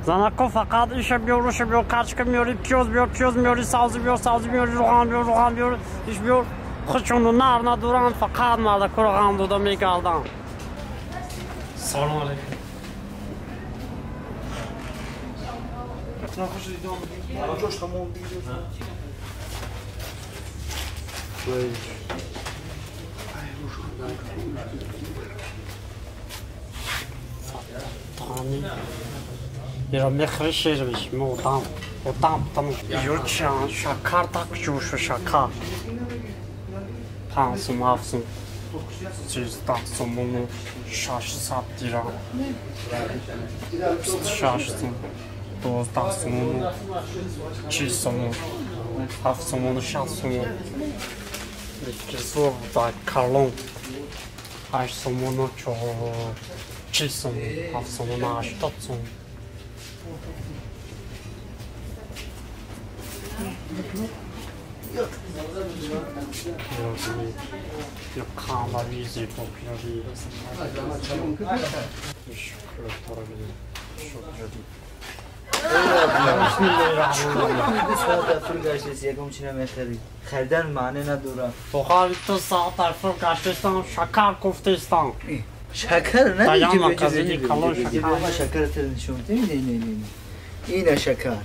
Занако фақат иша биёр, уша биёр, качка меёри, пиёз биёр, пиёз меёри, савзи биёр, савзи меёри, руған биёр, руған биёр, иш биёр. Худшону нар надоранд, фақат мардакоро ғам дода мегарданд. Салом алейкум. Ира мехри шер меши, мо одам, одам там. Юрчан шакар так ҷӯшу шакар. 5 сум, 7 сум, 13 сумону 600 дирам. 26 сум, 12 сумону 40 сумон, 7 сумону 60 сумон. Зур дар калон 8 сумону 40 сум, 7 сумону 80 сум. خریدن معنی نداره. تو ساعت فر گشتستان شکر کوفتستان. شکر نه شکر ترنشون نه نه نه اینه شکر.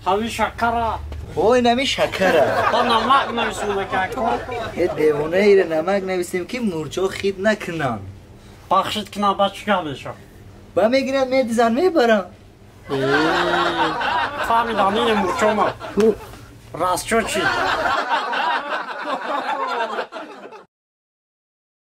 همین شکره. او این همی شکره. با نمک نویسیم که یه دیوانه ایره نمک نویسیم که مورچا خید نکنن. بخشید کنن با چیکار میشه؟ با میگیرن میدیزن میبرن. فهمیدم اینه مورچا ما. راست چی؟